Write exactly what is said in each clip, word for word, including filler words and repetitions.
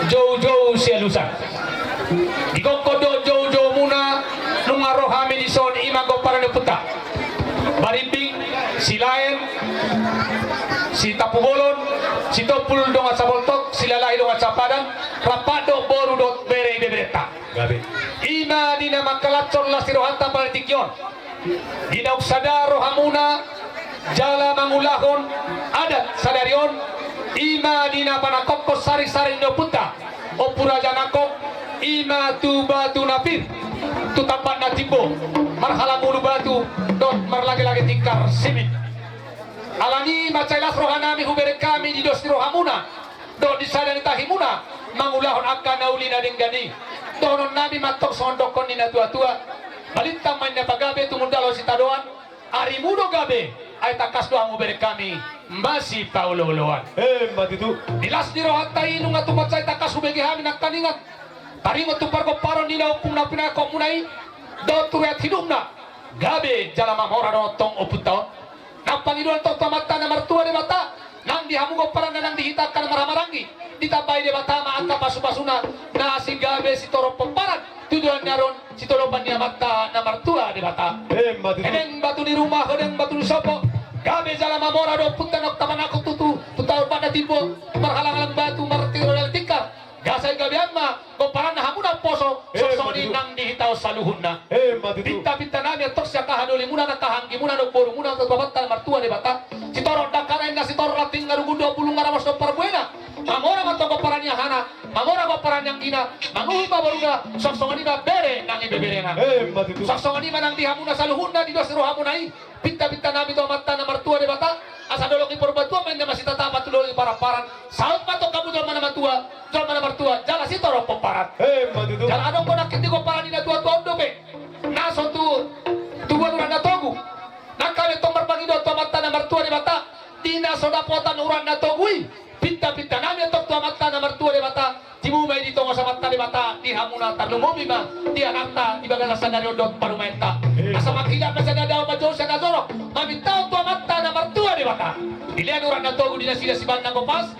Joujou sialusan. Digokhon do joujoumuna, nunga ro hami dison, i ma gomparan ni ompunta. Barimbing, Silaen, Sitapubolon, Sitompul dongan saboltok, Silalahi dongan sapadan, rap dohot boru dohot bere ibeberenta. Gabe. I ma di na mangkalashon las ni rohanta pala di tingki on. Di naung sada rohamuna jala mangulahon adat sadari on, i ma di na panangkokhon saringsari ni ompunta, Ompu Raja Nangkok, i ma tu batu na pir, tu tampat na timbo, marhalang ulu batu dohot marlagelage tingkar simin. Alani i mansai las rohanami hubereng hami di dos ni rohamuna dohot di sada ni tahimuna mangulahon angka na uli na denggan i. Dohononnami ma antong songon dokkon ni natuatua: Balintang ma ninna pagabe, tumundalhon sitadoan. Arimu do gabe, ai tangkas do hamu bereng hami masipaolooloan. Emma tutu. Di las ni rohanta i nunga tung mansai tangkas hubege hami nangkaningan taringot tu pargomparon ni na ompung na pinangkokhonmuna i dohot tu riwayat hidupna. Gabe jala mamora do antong ompunta on. Nang pangidoan antong tu Amanta na martua Debata, nang di hamu gomparanna, nang di hita angka na marhahamaranggi, ditambai Debata ma angka pasupasuna na sigabe sitorop pomparan tu joloan ni ari on, sitolopan ni Amanta na martua Debata. Emma tutu. Hudeng batu ni ruma, hudeng batu ni sopo, gabe jala mamora do ompunta naung tapanangkok tutu tu tampat na timbo, marhalanghalang batu, martirolai tingkar. Gasai gabean ma gomparanna hamu na poso, eh, songon i ma tutu. Nang di hita on saluhutna. Eh, ma tutu. Pintapintanami antong sian angka hadolimuna, angka haanggimuna, dohot borumuna, dohot tu Amanta na martua Debata. Sitorop dangkana, inna sitorop ranting, nga rugun dohot bulung, nga ramos dohot parbuena. Mamora ma antong gomparan ni hahana, mamora gomparan ni anggina, manguhum ma boruna, songon i ma bere nang ibeberena. Eh, ma tutu. Songon i ma nang di hamuna saluhutna, di dos ni rohamuna i. Pintapintanami tu Amanta na martua Debata, asa dolok ni Purbatua ma inna masitatapan tu dolok ni Paramparan. Saut ma antong hamu jolma na matua, jolma na martua, jala sitorop pomparan. Eh, ma tutu. Jala adong do nangkin di gomparan ni natuatua on dope na so tu, tubuan urat na togu. Nang hami antong marpangido tu Amanta na martua Debata, di na so dapotan urat na togu i. Pintapintanami antong tu Amanta na martua Debata, tibu ma i di tonga si Amanta Debata di hamuna, tarlumobi ma di anakta di bagasan sadari on dohot parumaenta. Eh. Asa manghidat ma sian na dao, manjou sian na joro, mamintahon tu Amanta na martua Debata. Dilean urat na togu, di nasida sibahen na gopas,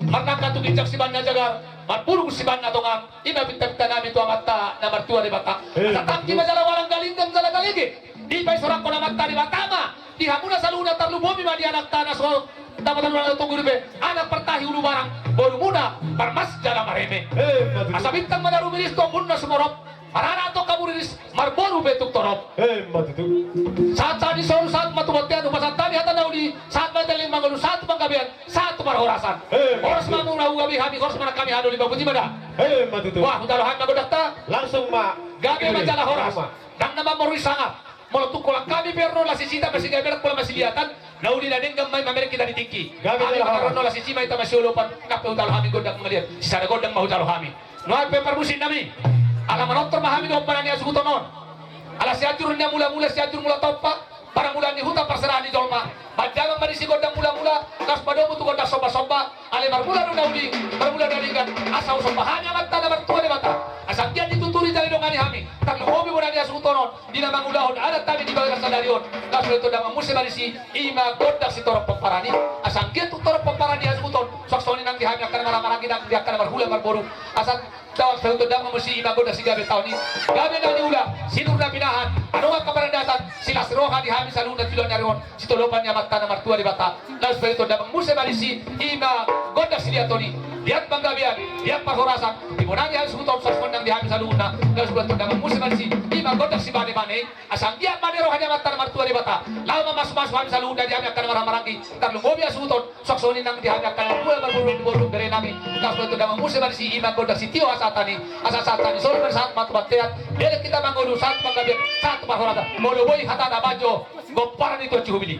marnangka tu ginjang sibahen na jagar, marpudung sibahen na tongang, i ma pintapintanami tu Amanta na martua Debata. Eh. Asa tangki ma jala walang, galinggang jala galege, dipaisorangkon Amanta Debata ma di hamuna saluhutna, tarlumobi ma di anakta na so dapotan urat na togu i dope, anak partahi ulubarang, borumuna parmas jala mareme. Eh, ma tutu. Asa bintang ma na rumiris tu ombun na sumorop, maranak antong hamu riris, marboru pe tung torop. Eh, ma tutu. Sahatsahat ni solu, sahat ma tu bontean, hupasahat hami hata na uli, sahat ma hita leleng mangolu, sahat tu panggabean, sahat tu parhorasan. Eh, ma tutu. Horas ma hamu na hugabe hami, horas ma nang hami hadolimuna, boti ma da. Eh, ma tutu. Wah, hujalo hami ma gondangta. Langsung ma. Gabe ma jala horas. Gabe. Nang na mamorui sangap. Molo tung holan hami pe, ro las isi, tamba sigabean, pola masiliatan, na uli na denggan ma i mamereng hita di tingki. Gabe. Hami ma jala horas. Ro las isi ma hita masiolopan, nang pe hujalo hami gondang mangaliat, sisada gondang ma hujalo hami. Nuaeng pe parmusiknami, ala manortor ma hami dohot hombar ni hasuhuton on. Ala Sianjur na mulamula, Sianjur mula tompa, parmulaan ni huta, parserahan ni jolma. Manjaman ma disi gondang mulamula, laos padomu tu gondang sombasomba. Alai marmula do na uli, marmula na denggan, asa husomba hami Amanta na martua Debata, asa anggiat dituturi jala didongani hami, tarlumobi bona ni hasuhuton on, di na mangulahon adat hami di bagasan sadari on. Laos molo tondang ma muse ma disi, i ma gondang sitorop pomparan i, asa anggiat tung torop pomparan ni hasuhuton, suang songon i nang di hami angka na marhahamaranggi, nang di angka na marhula marboru, asa Taon saluhut on, tondang ma muse, i ma gondang sigabe taon i. Gabe na niula, sinur na pinahan, adong angka parandatan, silas roha di hami saluhutna tu joloan ni ari on, sitolopan ni Amanta na martua Debata. Laos saluhut on, tondang ma muse ma disi, i ma gondang siliaton i. Liat panggabean, liat parhorasan, dibonani hasuhuton, suang songon i nang di hami saluhutna. Laos saluhut on, tondang ma muse ma disi, i ma gondang sibanebane i. Asa anggiat ma di roha ni Amanta na martua Debata, laho mamasumasu hami saluhutna, di hami angka na marhahamaranggi, tarlumobi hasuhuton, suang songon i nang di hami angka na marhula marboru, boru berenami. Laos saluhut on, tondang ma muse ma disi, i ma gondang sitio hasahatan i. Asa sahat ni solu ma, sahat ma tu bontean, belek hita mangolu, sahat tu panggabean, sahat tu parhorasan. Molo boi hatana banjo, gomparan ni Tuan Sihubili.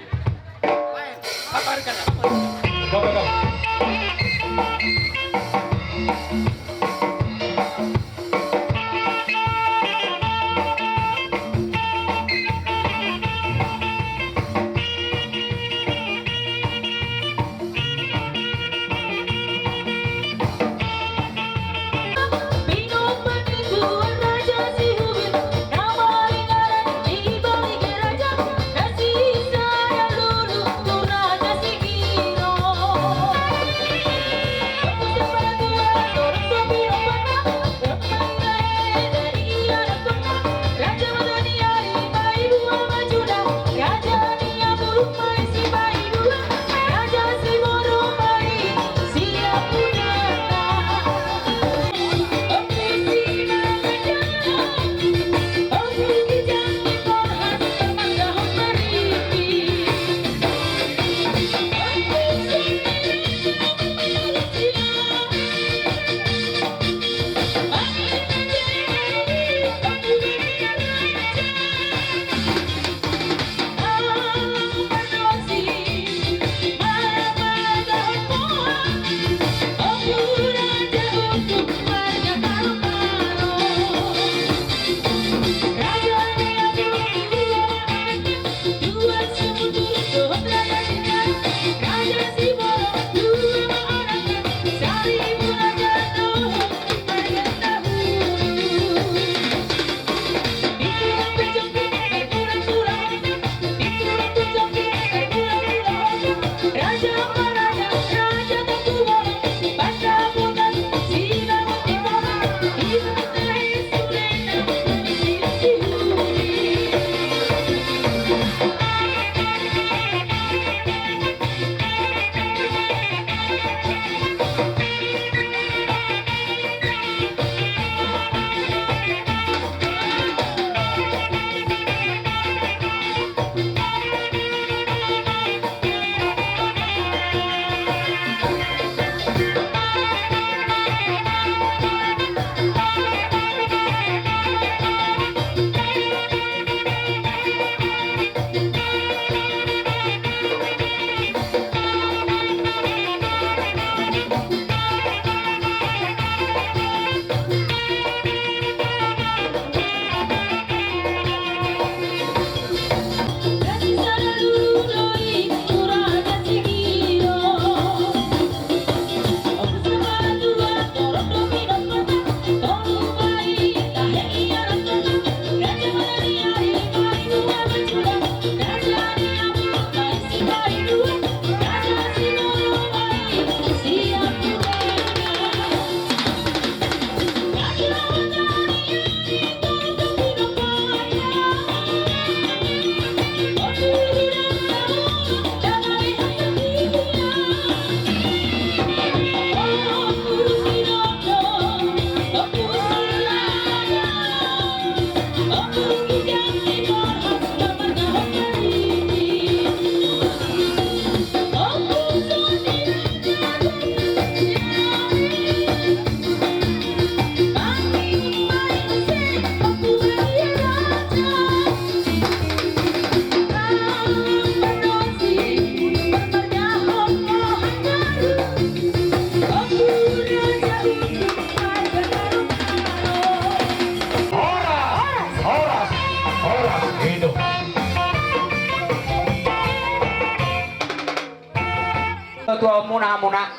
Hamuna,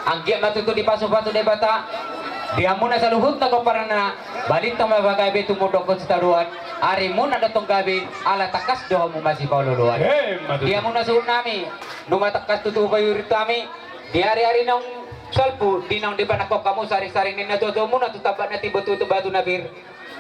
anggiat ma tutu dipasupasu Debata di hamuna saluhutna gomparanna, balintang ma gabe tumundalhon sitadoan, arimuna do tong gabe, ala tangkas do hamu masipaolooloan. Emma tutu. Di hamuna suhut nami, nunga tangkas tutu hupaihut hami di ariari naung salpu, di naung dipanangkok hamu saringsarings ni natuatuamuna tu tambak na timbo, tu batu na pir,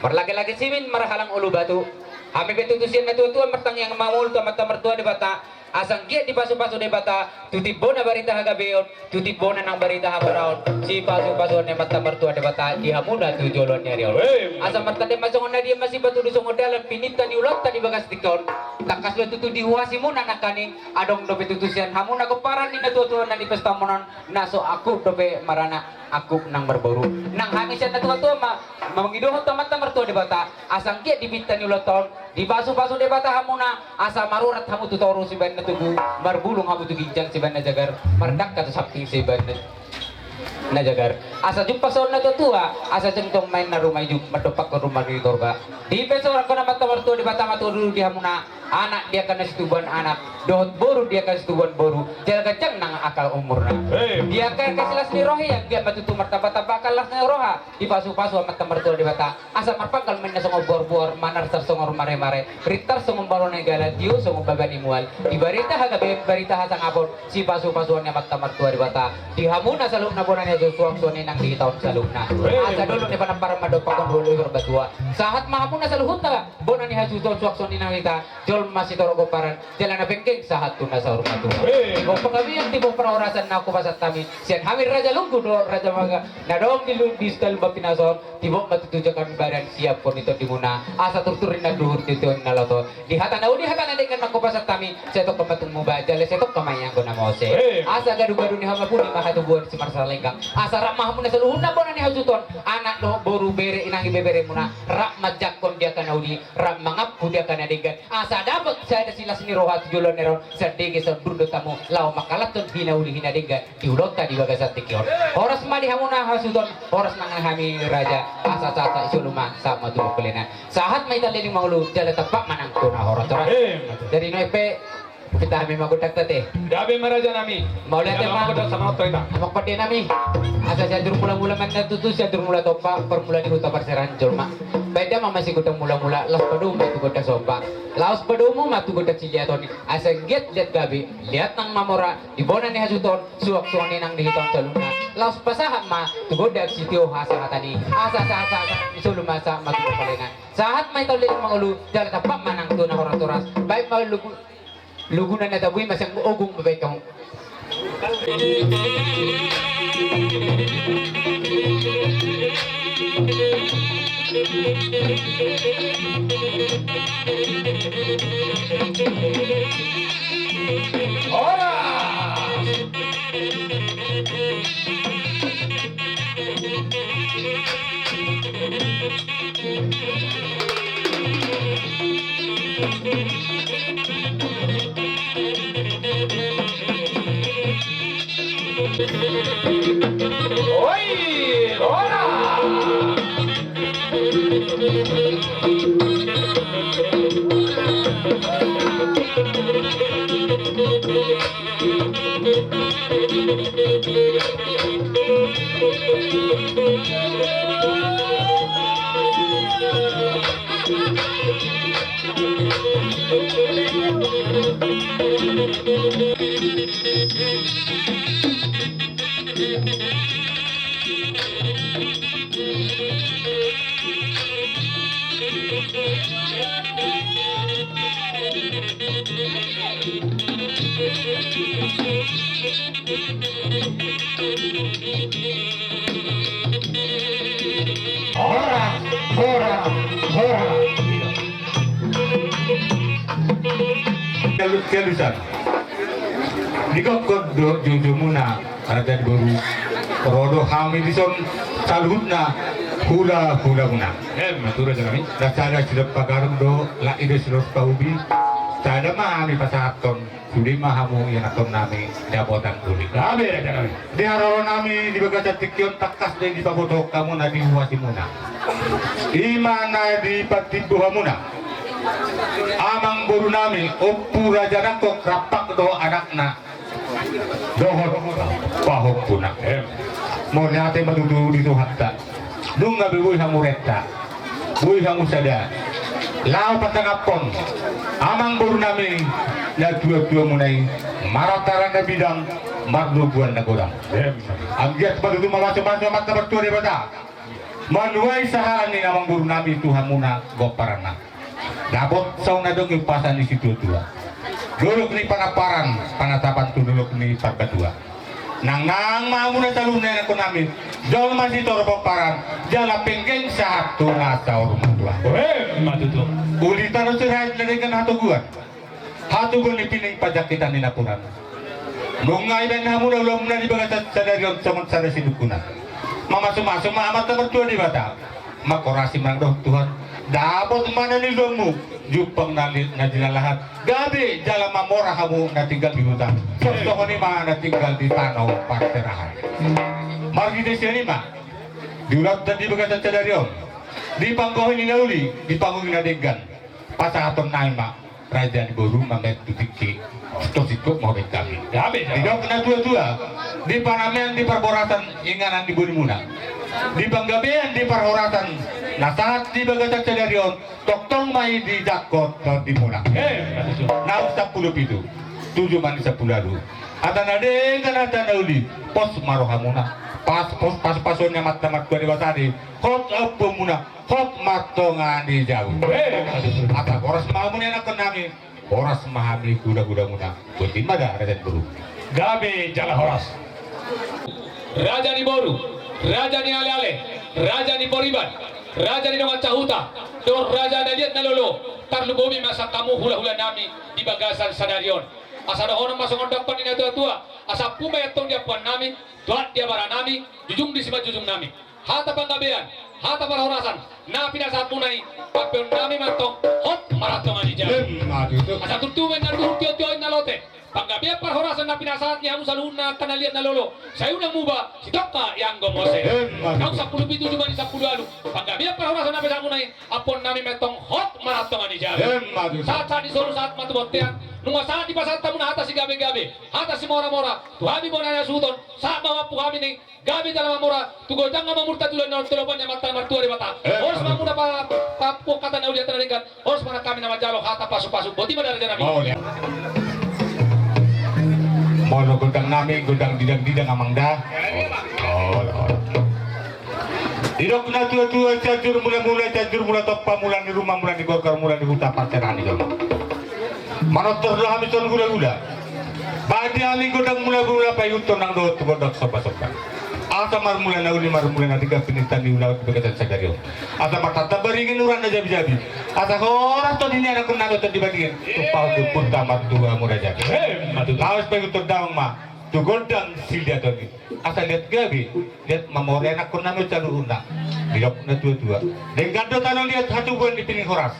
marlagelage simin, marhalang ulu batu. Hami pe tutu sian natuatua martangiang ma mangolu tu Amanta Martua Debata, asa anggiat dipasupasu Debata tu timbona barita hagabeon, tu timbona nang barita hamoraon, sipasupasuon ni Amanta Martua Debata di hamuna tu joloan ni ari on. Asa martanda ma songon na dia, masipatudu songon dalan, pinta ni ulaonta di bagas tingki on. Tangkas do tutu dihuasimuna nangkaning adong dope tutu sian hamuna gomparan ni natuatua na di pesta monon, na so angkup dope maranak, angkup nang marboru. Nang hami sian natuatua ma mangidohon tu Amanta Martua Debata, asa anggiat di pinta ni ulaonta on dipasupasu Debata hamuna, asa marurat hamu tu toru sibaen na tugu, marbulung hamu tu ginjang sibaen na jagar, mardangka tu samping sibaen na, na jagar. Asa jumpang songon natuatua, asa jongjong ma inna ruma ijuk, mandompakhon ruma ni torba. Dipasaorhon Amanta Martua Debata ma tudu di hamuna, anak di angka na situbuan anak, dohot boru di angka na situbuan boru, jala ganjang nang angka umurna. Di angka, angka silas ni roha i, anggiat ma tutu martambatamba angka las ni roha, dipasupasu Amanta Martua Debata, asa marpanggal ma inna songon borboar, manarsar songon maremare, rintar songon balo ni gala, tio songon baba ni mual, di barita hagabeon, barita hasangapon, sipasupasuon ni Amanta Martua Debata di hamuna saluhutna bona ni hasuhuton, suang songon i nang di hita on saluhutna. Asa dolok ni Panamparan mandompakhon dolok ni Purbatua. Sahat ma hamuna saluhutna bona ni hasuhuton, suang songon i nang di hita, jolma sitorop gomparan, jala na penggeng sahat tu na saur matua. Tibo panggabean, tibo parhorasan na hupasahat hami sian hami Raja Lunggu dohot Raja Maga na adong di lu-, di Sitalumban Pinason, tibo ma tutu jangkon badan, siaphon ni tondimuna, asa turtur ninna duhur, tio-tio ninna loto. Di hata na uli, hata na denggan na hupasahat hami, sai tongka ma tung muba, jala sai tongka ma i anggo na mose. Asa gadu-gadu ni hamuna pudi ma hatubuan simarsaleleng, asa rap ma hamuna saluhutna bona ni hasuhuton, anak dohot boru, bere, inang, ibeberemuna, rap manjangkon di angka na uli, rap mangampu di angka na denggan, asa dapot sada silas ni roha tu joloan ni ari on, sandege saundul do hamu laho mangkalathon hinauli hinadenggan di ulaonta di bagasan tingki on. Horas ma di hamuna hasuhuton, horas nang hami raja, asa sahat-sahat i solu ma sahat ma tu pangkalingan. Sahat ma hita leleng mangolu, jala tampak ma nang tu na horas-horas. Jadi nuaeng pe, pinta hami ma gondang ta ate. Gabe ma raja nami. Mauliate ma. Amang pande nami. Asa sian jur mula-mula ma inna tutu, sian jur mula tompa, parmula ni huta parserahan jolma. Baen damang ma sigondang mula-mula, laos padomu ma tu gondang somba. Laos padomu ma tu gondang siliaton i. Asa anggiat liat gabe, liat nang mamora, di bona ni hasuhuton, suang songon i nang di hita on saluhutna. Laos pasahat ma tu gondang sitio hasahatan i. Asa sahat-sahat i solu ma sahat ma tu pangkalingan. Sahat ma hita leleng mangolu, jala tampak ma nang tu na horas-horas. Baen ma lugu-, luguna na tabo i ma sian ogung baen hamu. Horas! Oi, horas! Horas, horas, horas. Kehalusan. Digokhon do jujumuna. Raja ni boru, ro do hami dison saluhutna hula-hulamuna. Em, tu raja nami. Ndang sada sidok pagarung do, lak i do sidok pahubi. Sada ma hami pasahathon, sude ma hamu ianakhon nami dapotan uli. Gabe raja nami. Di haroro nami di bagasan tingki on tangkas do i dipabotohon hamu na dihuasimuna. I ma na dipatimbo hamuna. Amang boru nami, Ompu Raja Nangkok, rampak do anakna. dohot pahompuna. Mauliate ma tutu di Tuhanta. Nunga be boi hamu renta, boi hamu sada laho patangaphon amangborunami na tuatuamuna i, marataran na bidang, marlobuan na godang. Anggiat ma tutu mamasumasu Amanta Martua Debata. Manuai sahala ni amangborunami tu hamuna gomparanna. Dapot songon na dong i umpasa ni situatua. Dolok ni Panamparan panatapan tu dolok ni Parbatua. Nangnang ma hamuna saluhutna ianakhonnami, jolma sitorop pomparan, jala penggeng sahat tu na saur matua. Emma tutu. Uli tano Sirait na denggan hatoguan, hatoguan ni pining, panjangkitan ni napuran. Nunga dibaen hamuna ulaonmuna di bagasan sadari on songon sada sinungkunan. Mamasumasu ma Amanta Martua Debata. Manghorasi ma nang dohot Tuhan. Dapot ma na niluluanmu, jumpang na li-, na jinalahan. Gabe jala mamora hamu na tinggal di huta. Songon i ma na tinggal di tano parserahan. Marhite sian i ma, di ulaonta di bagasan sadari on, di panggohi ni na uli, di panggohi na denggan, pasahatonnami ma raja ni boru, mamereng tu tingki, tung singkop ma baen hami. Gabe, gabe. Didok na tuatua, di panamean, di parhorasan, inganan ni borimuna. Di panggabean, di parhorasan na sahat di bagasan sadari on, tongtong ma i dijangkon tondimuna. Eh, naung sampulu pitu, tuju ma ni sampulu ualu. Hata na denggan, hata na uli, pos ma rohamuna. Pas, pos, pasupasu ni Amanta Martua Debata do i, hot ompunmuna, hot ma tonga ni jabu. Eh, asa horas ma hamu ianakhonnami, horas ma hami hulahula muna. Boti ma da, raja ni boru. Gabe jala horas. Raja ni boru, raja ni aleale, raja ni pariban, raja ni dongan sahuta, dohot raja na liat na lolo, tarlumobi ma sian hamu hulahulanami di bagasan sadari on. Asa dohonon ma songon dok ni na tuatua, asa ampu ma i antong di ampuannami, dohot di abaranami, jujung di simanjujungnami. Hata panggabean, hata parhorasan na pinasahatmuna i, pambahenonnami ma antong, hot ma tonga ni jabu. Emma tutu. Asa turtu ma inna luhut, tiotio inna lote. Panggabean parhorasan na pinasahat ni hamu saluhutna angka na liat na lolo, sai unang muba, sitongka ianggo mose. Emma tutu. Naung sampulu pitu, tuju ma ni sampulu ualu. Panggabean parhorasan na pinasahatmuna i, ampuannami ma antong, hot ma tonga ni jabu. Emma tutu. Sahatsahat ni solu sahat ma tu bontean. Nunga sahat dipasahat hamuna hata sigabegabe, hata simoramora tu hami bona ni hasuhuton. Sahat ma mampu hami ni gabe jala mamora, tu godang na mamurta tu dolok ni tolopan ni Amanta Martua Debata. Eh, horas ma hamuna pa, pa, pamokkatan na uli, hata na denggan. Horas ma nang hami na manjalo hata pasupasu. Boti ma da, rajanami. Molo gondangnami, gondang didang-didang, amang da. Didok na tuatua, Cianjur mulamula, Cianjur mula tompa, mula ni ruma, mula ni gorgor, mula ni huta, parserahan ni jolma. Manortor do hami songon hulahula. Baen di hami gondang mulamula, paihuthon nang dohot tu gondang sombasomba. Asa marmula na uli, marmula na denggan, piningtan ni ulaon di bagasan sadari on. Asa martamba baringin, urat na jabijabi. Asa horas tondi ni ianakhonnami, tondi baringin. Tumpahon ni ompunta martua Murajabi. Laos paihuthon damang ma tu gondang siliaton i. Asa liat gabe, liat mamora ianakhonnami on saluhutna. Didok na tuatua, denggan do tano liat, hatoguan ni pining horas.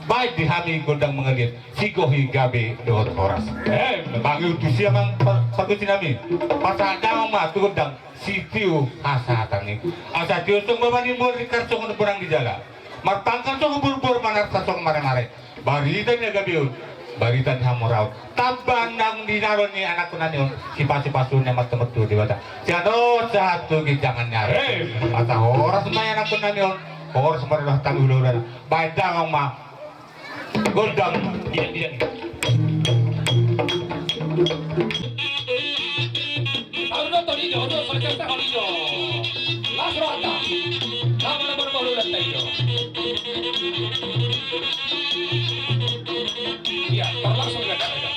Baen di hami gondang mangaliat, sigohi gabe dohot horas. Eh, mangihuthon tusi, amang pa-, pargonsinami. Pasahat damang ma tu gondang sitio hasahatan i. Asa tio songon baba ni muar, ringkar songon bonang ni jala. Martangkar songon borbor, manarsa songon maremare. Barita ni hagabeon, barita ni hamoraon. Tamba naung ninna ni ianakhonnami on sipasupasu ni Amanta Martua Debata. Sian on sahat tu ginjangan ni ari. Asa horas ma ianakhonnami on, horas ma rohanta hulahula. Baen damang ma gondang. Iya, iya. Tahu nonton ijo, nonton Jakarta kalau ijo. Las rata. Nama-nama rumah lu lantai ijo. Iya, terlangsung ya, Kak, ya.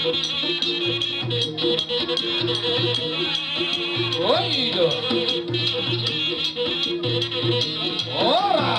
Oi do. Ora.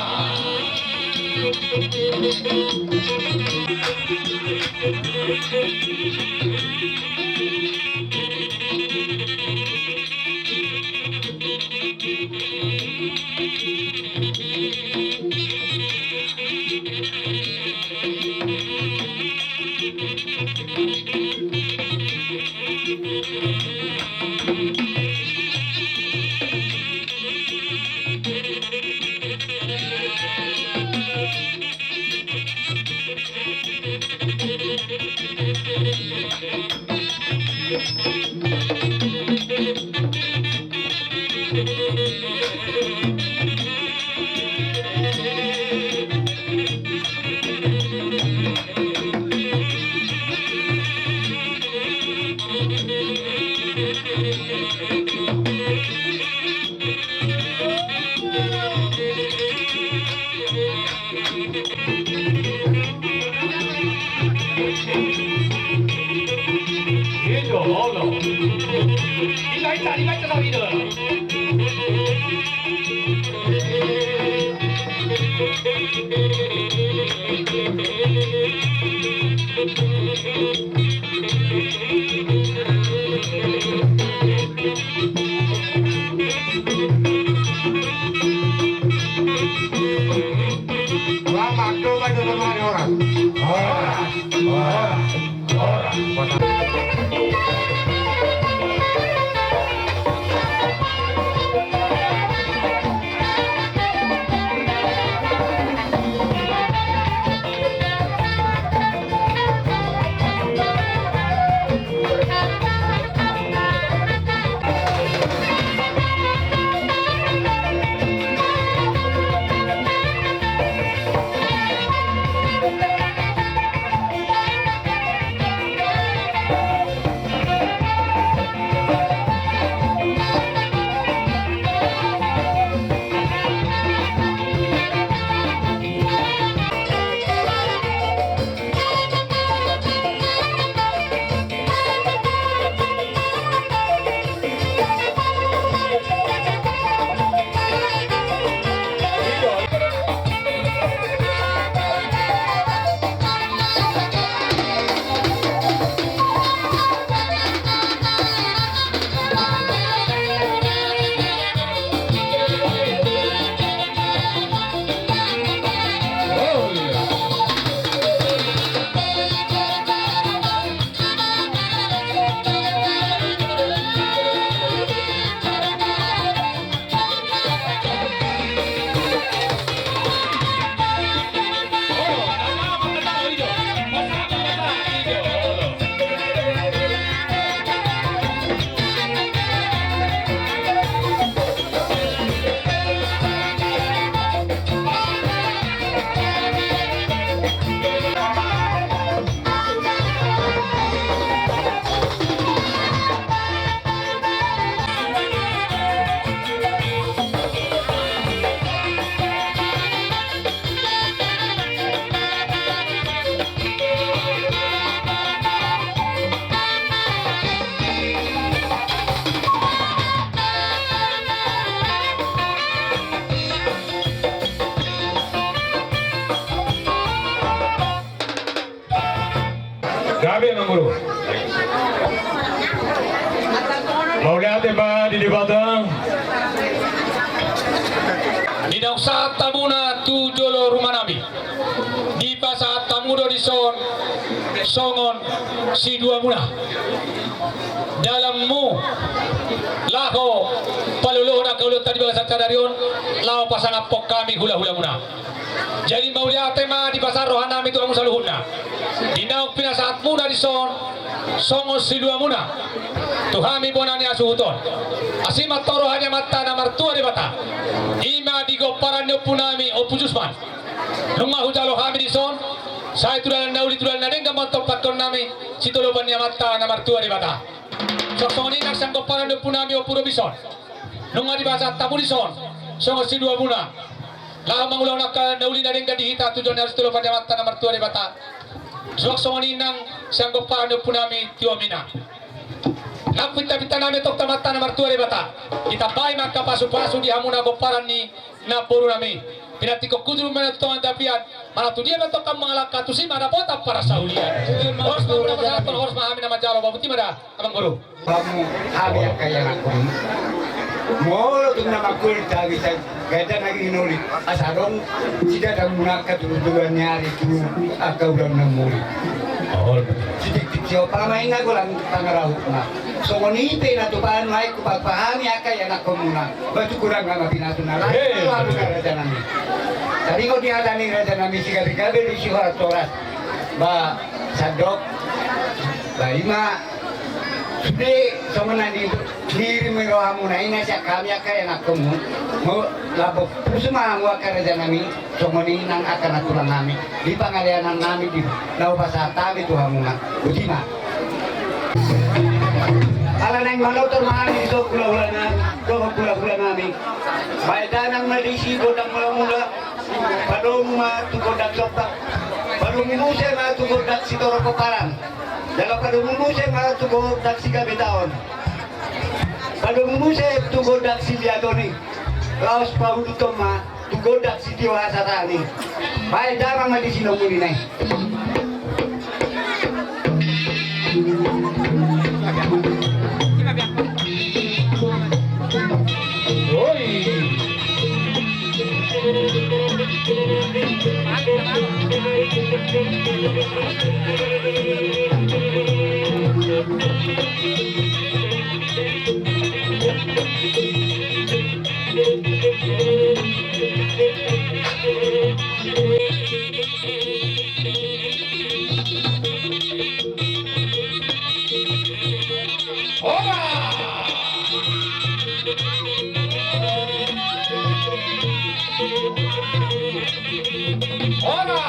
Gabe ma guru. Mauliate ma di Debata. Di naung sahat hamuna tu jolo rumanami, dipasahat hamu do dison songon siduamuna. Dalanmu laho palolohon angka ulaonta di bagasan sadari on, laho pasangaphon hami hulahulamuna. Jadi mauliate ma dipasahat rohanami tu hamu saluhutna. Di naung pinasahatmuna dison songon siduamuna tu hami bona ni hasuhuton, asi ma antong roha ni Amanta na martua Debata. I ma di gomparan ni ompunami Ompu Jusman. Nunga hujalo hami dison, sai tu dalan na uli tu dalan na denggan ma antong pahothonnami, sitolopan ni Amanta na martua Debata. Songon i nang sian gomparan ni ompunami Ompu Robison. Nunga dipasahat hamu dison songon siduamuna laho mangulahon angka na uli na denggan di hita tu joloan ni ari, sitolopan ni Amanta na martua Debata. Suang songon i nang sian gomparan ni ompunami Tio Mina. Nang pinta-pinta nami tong tu Amanta na martua Debata, ditambai ma angka pasu-pasu di hamuna gomparan ni namboru nami. Pinantikhon hujur ma na tu tonga ni tapian, manang tu dia ma tong hamu mangalangka, tusi ma dapotan parsaulian. Horas ma hami na manjalo, boti ma da, amang boru. Hamu, hami angka ianakhon. Molo tung na mangkulit hami, sai gabe na ginoli. Asa adong sidada muna angka tubu-tubuan ni ari tu angka ulaon na muli. Sitiktik siompa ma inna golang pangarahutna. Songon i pe na tupa nai hupasahat hami angka ianakhon muna. Batu kurang nama pinatu na lain. Hei. Lalu hami na raja nami. Tadi kau di hata ni raja nami sigabe-gabe di sihoras-horas. Ba sandok. Ba ima. Sude songon na ni, niirim ni rohamuna i na sian hami angka ianakhonmu. Mo lambok pusu ma hamu angka raja nami, songon i nang angka nantulang nami di pangalean nami di na hupasahat hami tu hamuna. Boti ma. Ala naeng manortor ma hami di son hula-hula nami, dohot hula-hula nami. Baen damang ma disi gondang mula-mula. Padomu ma tu gondang somba. Padomu muse ma tu gondang sitorop pomparan. Jala padomu muse ma tu gondang sigabetaon. Padomu muse tu gondang siliaton i. Laos pauduthon ma tu gondang sitio hasatahon i. Baen damang ma disi na muli nai. Ora! Ora!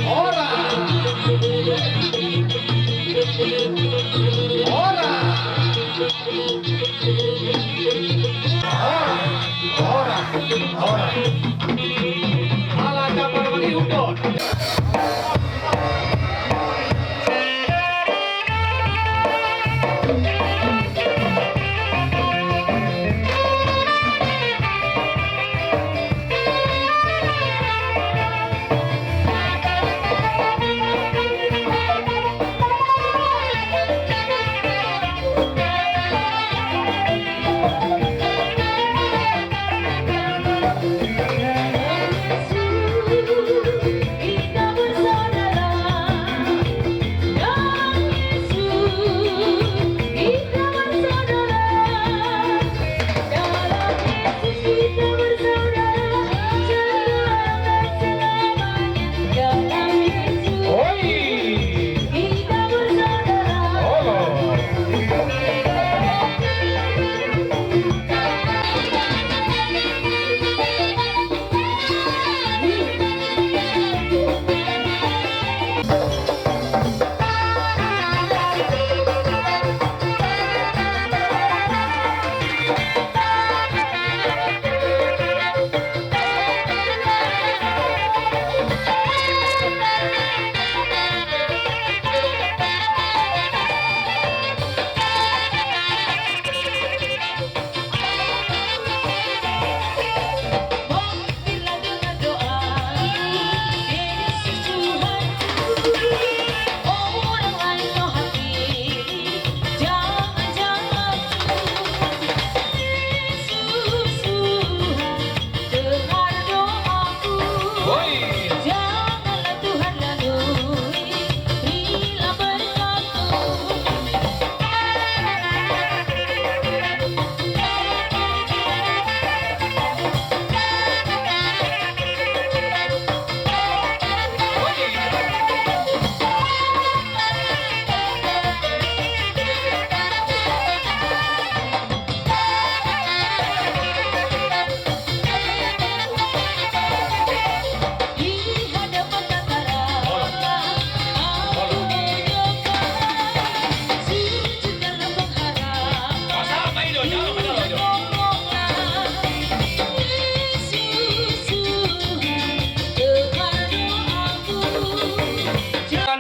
Ora! Ala capar mangihut do.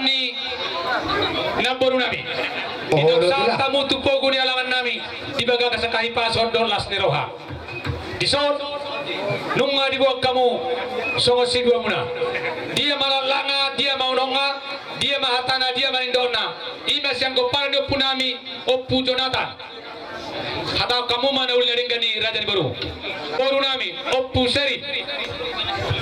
Ni namboru nami. Oho, inok do sahat tula. Hamu tu pogu ni alaman nami di bagasan hahipason dohot las ni roha. Dison nunga diboan hamu songon siduamuna. Dia ma langlangnga, dia ma unokna, dia ma hatana, dia ma nidokna. I ma sian pomparan ni ompu nami, Ompu Jonatan. Hatahon hamu ma na uli na denggan i, raja ni boru. Boru nami, Ompu Serin.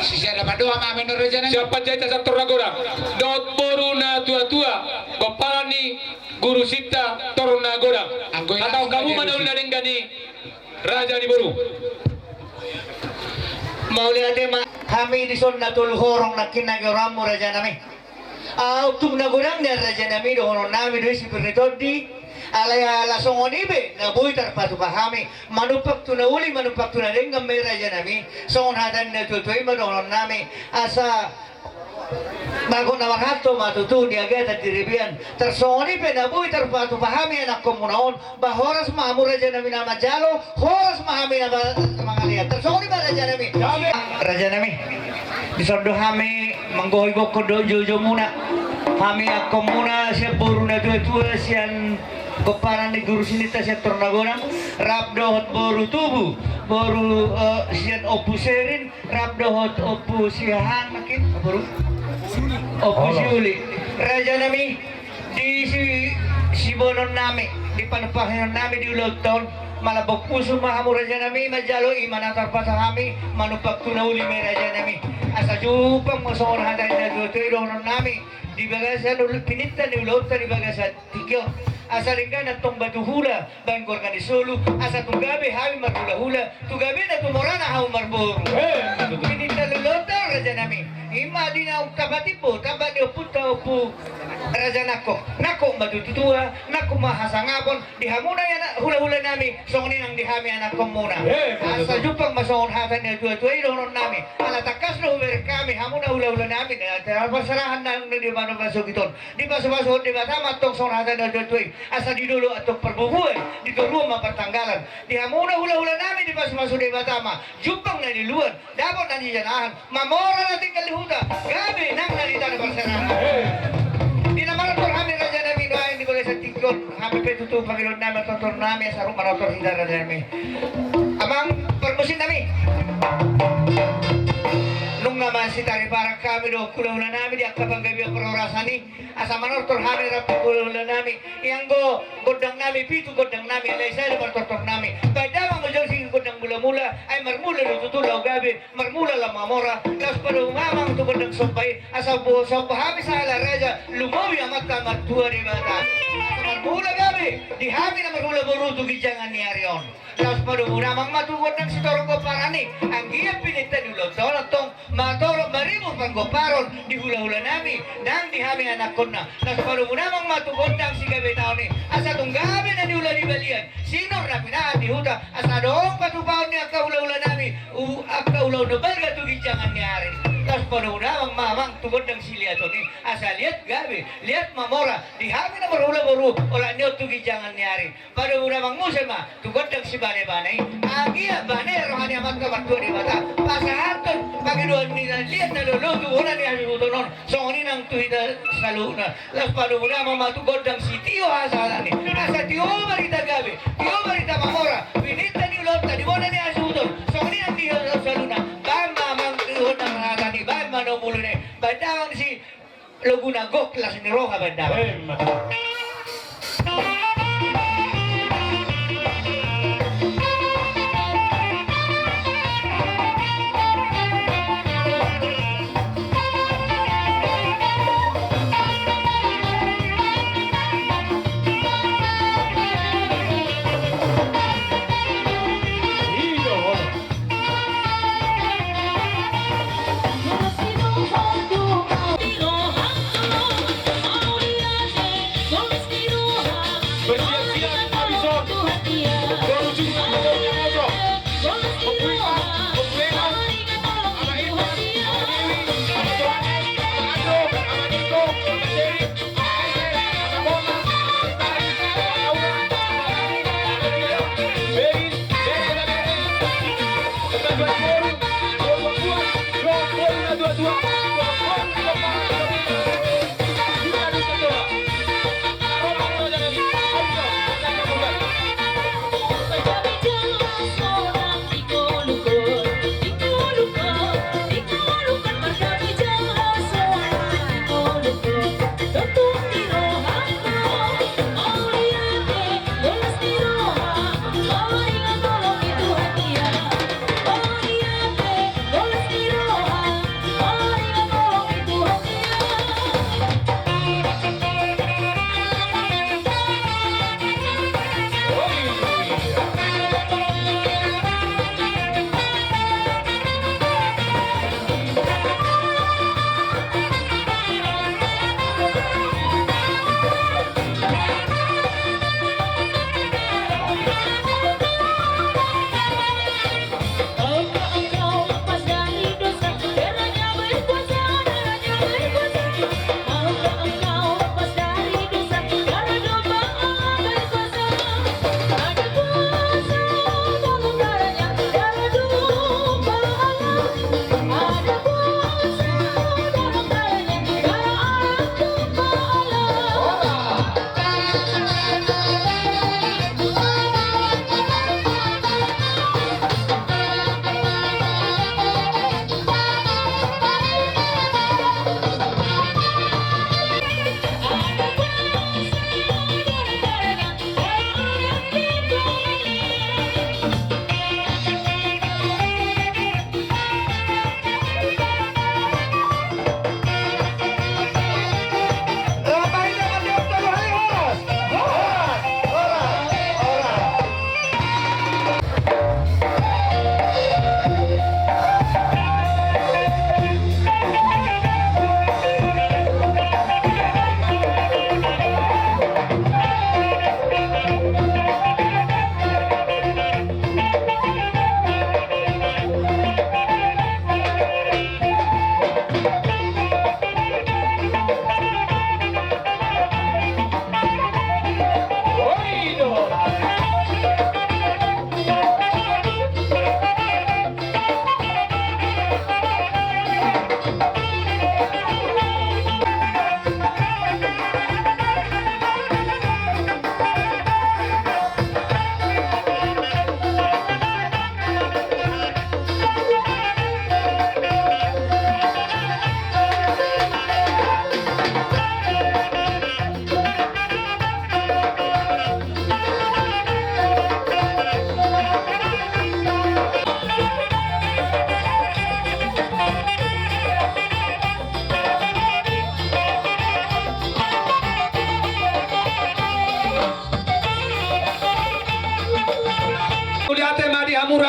Sisa dapat doa ma amin, raja nami. Sian Panjaitan Siantor Nagodang. Dohot boru na tuatua, pomparan ni Guru Sinta Tor Nagodang. Anggo i hatahon hamu ma na uli na denggan i, raja ni boru. Mauliate ma hami dison na tolu horong nangkin na goranmu, raja nami. Ahu tung na godang ni raja nami dohonon nami do i sipir ni tondi. Alai ala songon i pe na boi tarpatupa hami. Manumpak tu na uli, manumpak tu na denggan ma i, raja nami. Songon hata ni na tuatua i ma dohonon nami. Asa bagot na marhalto ma tutu di agatan di ribean. Tarsongon i pe na boi tarpatupa hami anakkonmuna on. Ba horas ma hamu, raja nami, na manjalo, horas ma hami na ba-, mangalean. Tarsongon i ma, raja nami. Raja nami, dison do hami manggohi gokhon dohot joujoumuna. Hami anakkonmuna sian boru na tuatua, sian pomparan ni Guru Sinta Siantor Nagodang, rap dohot boru tubu, boru, eh, sian Ompu Serin, rap dohot Ompu Siahaan, nangkin, boru? Ompu Siuli. Raja nami, di si-, siboanon nami, di panumpahion nami di ulaonta on, malambok pusu ma hamu, raja nami, manjalo, i ma na tarpatupa hami, manumpak tu na uli ma i, raja nami. Asa jumpang ma songon hata ni na tuatua i dohonon nami, di bagasan ul-, pininta ni ulaonta di bagasan tingki on. Asa denggan antong batu hula, bahen gorga ni solu, asa tu gabe hami marhulahula, tu gabena tu morana hamu marboru. Eh, betul. Pininta ni ulaonta, raja nami. I ma di naung tapatimbo, tamba ni ompunta Ompu Raja nangkok, nangkok ma tu tua, nangkok ma hasangapon, di hamuna ia na hulahula nami, songon i nang di hami anakkonmuna. Asa jumpang ma songon hata ni natuatua i dohononnami. Ala tangkas do hubereng hami, hamuna hulahula nami, na parserahan nang di mana masuk iton. Dipasupasuhon Debata ma antong songon hata ni natuatua i. Asa di dolok antong parbubuan, di toruan ma partanggalan. Di hamuna hulahula nami dipasupasu Debata ma jumpang na niluluan, dapot na nijanahan, mamora na tinggal di huta, gabe nang na di tano parserahan. Di na manortor hami raja nami, dohot di bagasan tingki on, hami pe tutu pangidoan nami, tortor nami, asa rap manortor hita raja nami. Amang parmusik nami, nunga masitariparan hami dohot hulahula nami di angka panggabean parhorasan i. Asa manortor hami rap hulahula nami, ianggo gondang nami pitu gondang nami, alai sada do partortor nami. Baen damang ma jolo si gondang mulamula, ai marmula do tutu laho gabe, marmula laho mamora. Laos padomu damang tu gondang somba i, asa bo somba hami sahala raja, lumobi Amanta Martua Debata. Asa marmula gabe di hami na marhula boru tu ginjangan ni ari on. Laos padomu damang ma tu gondang sitorop pomparan i, anggiat pininta ni ulaonta on antong matorop maribur panggomparon di hulahula nami nang di hami anakkonna. Laos padomu damang ma tu gondang sigabetaon i, asa tung gabe na niula di balian, sinur na pinahan di huta, asa adong patupaon ni angka hulahula nami, u- angka ulaon na balga tu ginjangan ni ari. Laos padomu damang ma amang tu gondang siliaton i, asa liat gabe, liat mamora di hami na marhula boru, olat ni on tu ginjangan ni ari. Padomu damang muse ma tu gondang sibanebane i, anggiat bane roha ni Amanta Martua Debata pasahathon pangidoan ni na liat na lolo tu bona ni hasuhuton on, songon i nang tu hita saluhutna. Laos padomu damang ma tu gondang sitio hasahaton i, asa tio barita gabe, tio barita mamora, pininta ni ulaonta di bona ni hasuhuton, songon i nang di hita saluhutna. Baen ma amang tu gondang hasahaton i, baen ma na umuluna i, baen damang si loguna gok las ni roha baen damang.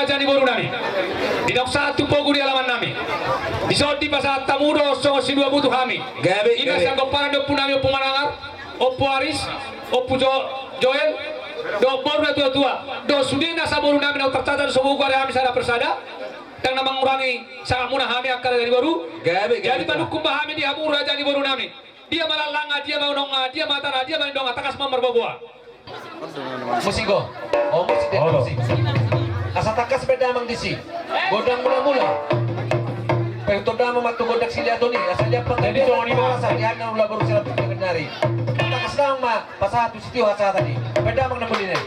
Raja ni boru nami. Didok sahat tu pogu di alaman nami. Dison dipasahat hamu do songon sidua butuh hami. Gabe, ima gabe. Sian gomparan ni ompu nami Ompu Manangar, Ompu Aris, Ompu Jo-, Joel, dohot boru na tua-tua, dohot sude nasa boru nami na tarcatat so bogu ari hami sada persada, ndang na mangurangi sangat muna hami angka raja ni boru. Gabe, gabe. Jadi manungkun ma hami di hamu raja ni boru nami. Dia ma lallanga, dia ma unokna, dia ma hatana, dia ma nidokna, tangkas ma marboaboa. Musik do. Oh, musik do, musik. Asa tangkas pe damang disi. Gondang mula-mula. Pe tondang ma tu gondang si Liaton i, asa dia panggabean. Jadi, songon i ma. Asa dia na ula boru sila panggabean nari. Tangkas damang ma, pasahat tu sitio hasahatan i. Pe damang na muli nai.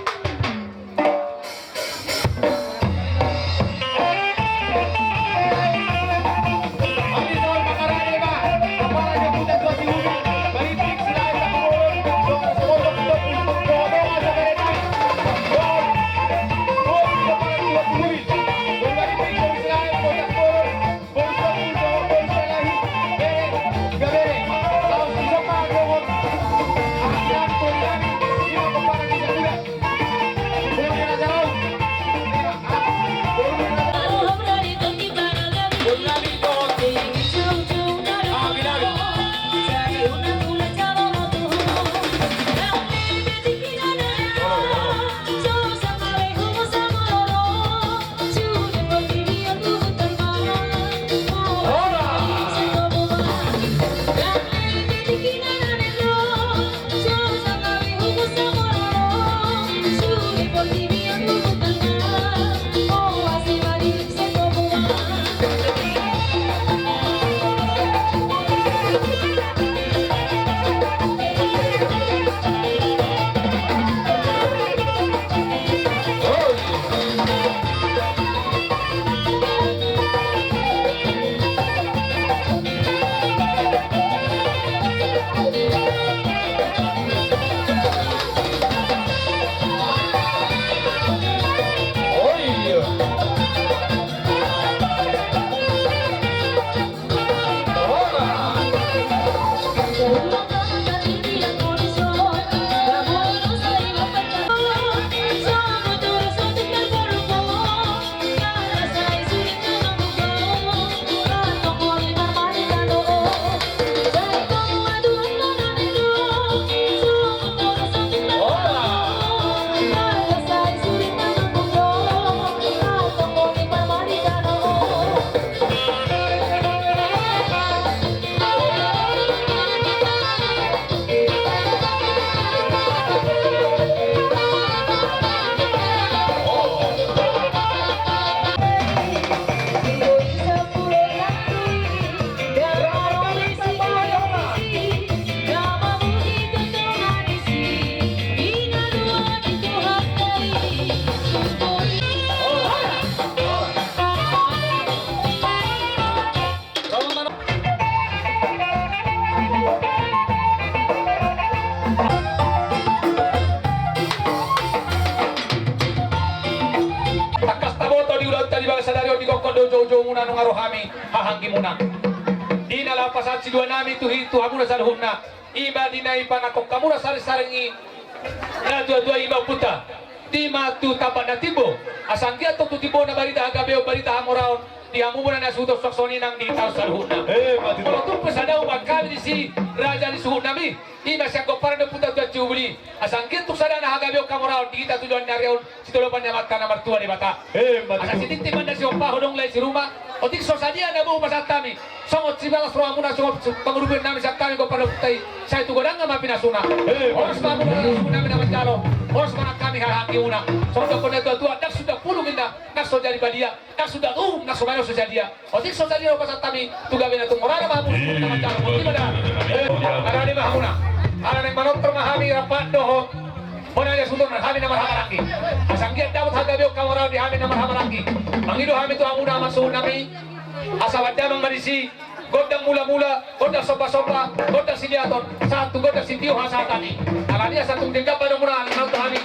Tangkas taboto di ulaonta di bagasadari on, di gokhon dohot joujoumuna nunga ro hami hahaanggi muna. Di na laho pasahat sidua nami tu hi-, tu hamuna saluhutna. Ima di na ipanangkok hamuna saring-saring i na tua-tua, ima ompunta. Di ma tu tampak na timbo. Asa anggiat tong tu timbona barita hagabeon, barita hamoraon di hamu muna na suhuton suang songon i nang di hita saluhutna. Emma tutu. Molo tung pe sada umbahen hami disi raja ni suhut nami, ima sian gomparan ni ompunta Tuan Sihubul i. Asa anggiat tung sada na hagabeon hamoraon di hita tu joloan ni ari on, sitolopan ni Amanta na martua Debata. Emma tutu. Asa sitintin ma na sihompaho, dung lae siruma. Otik so sadia na boi hupasahat hami, songon sibagas rohamuna, songon pangurupion nami sian hami gomparan ni ompunta i, sai tu godangna ma pinasuna. Emma tutu. Horas ma hamuna na suhut nami na manjalo, horas ma nang hami hahaanggi muna. Songon didok ni na tua-tua, ndang suda pulung inna, ndang so jadi badia, ndang suda uhum, ndang so maneos so sadia. Otik so sadia na hupasahat hami, tu gabe na tung horana ma hamu suhut na manjalo. Boti ma da. Alani ma hamuna. Alani manortor ma hami rap dohot bona ni suhut hami na marhahamaranggi. Asa anggiat dapot hagabeon hamoraon di hami na marhahamaranggi. Mangido hami tu hamuna amang suhut nami. Asa bahen damang ma disi gondang mula-mula, gondang somba-somba, gondang si Liaton, sahat tu gondang sitio hasahatan i. Alani asa tung denggan ma dohononmuna, alani ma tu hami.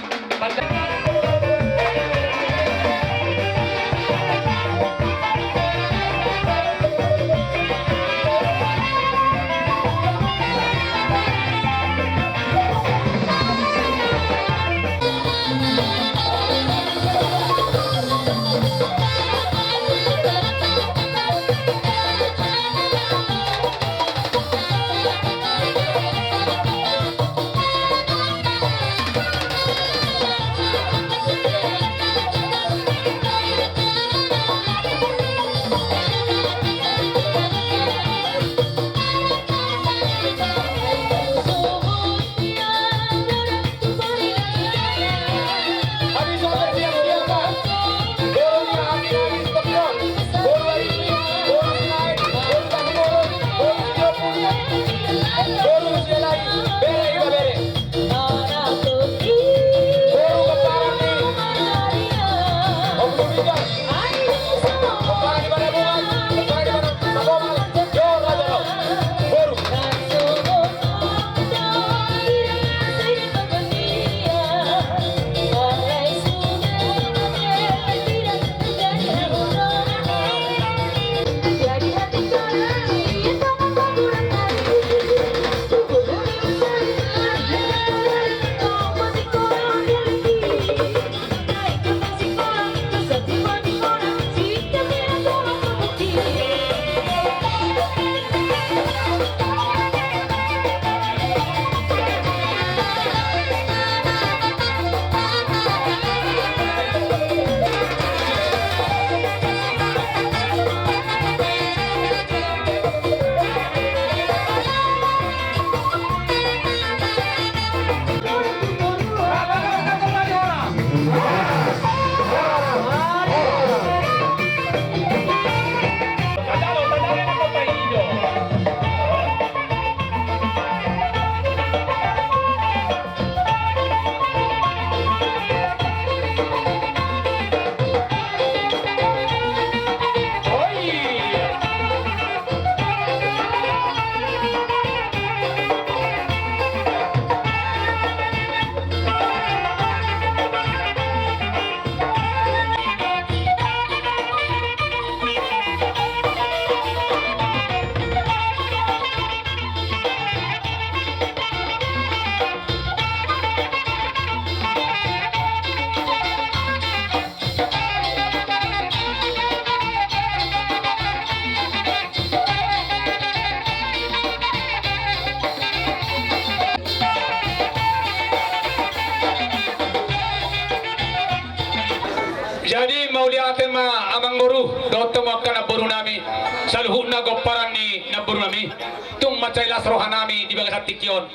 Jadi mauliate ma amangboru dohot hamu angka namboru nami, saluhutna gomparan ni namboru nami. Tung mansai las roha nami di bagasan tingki on.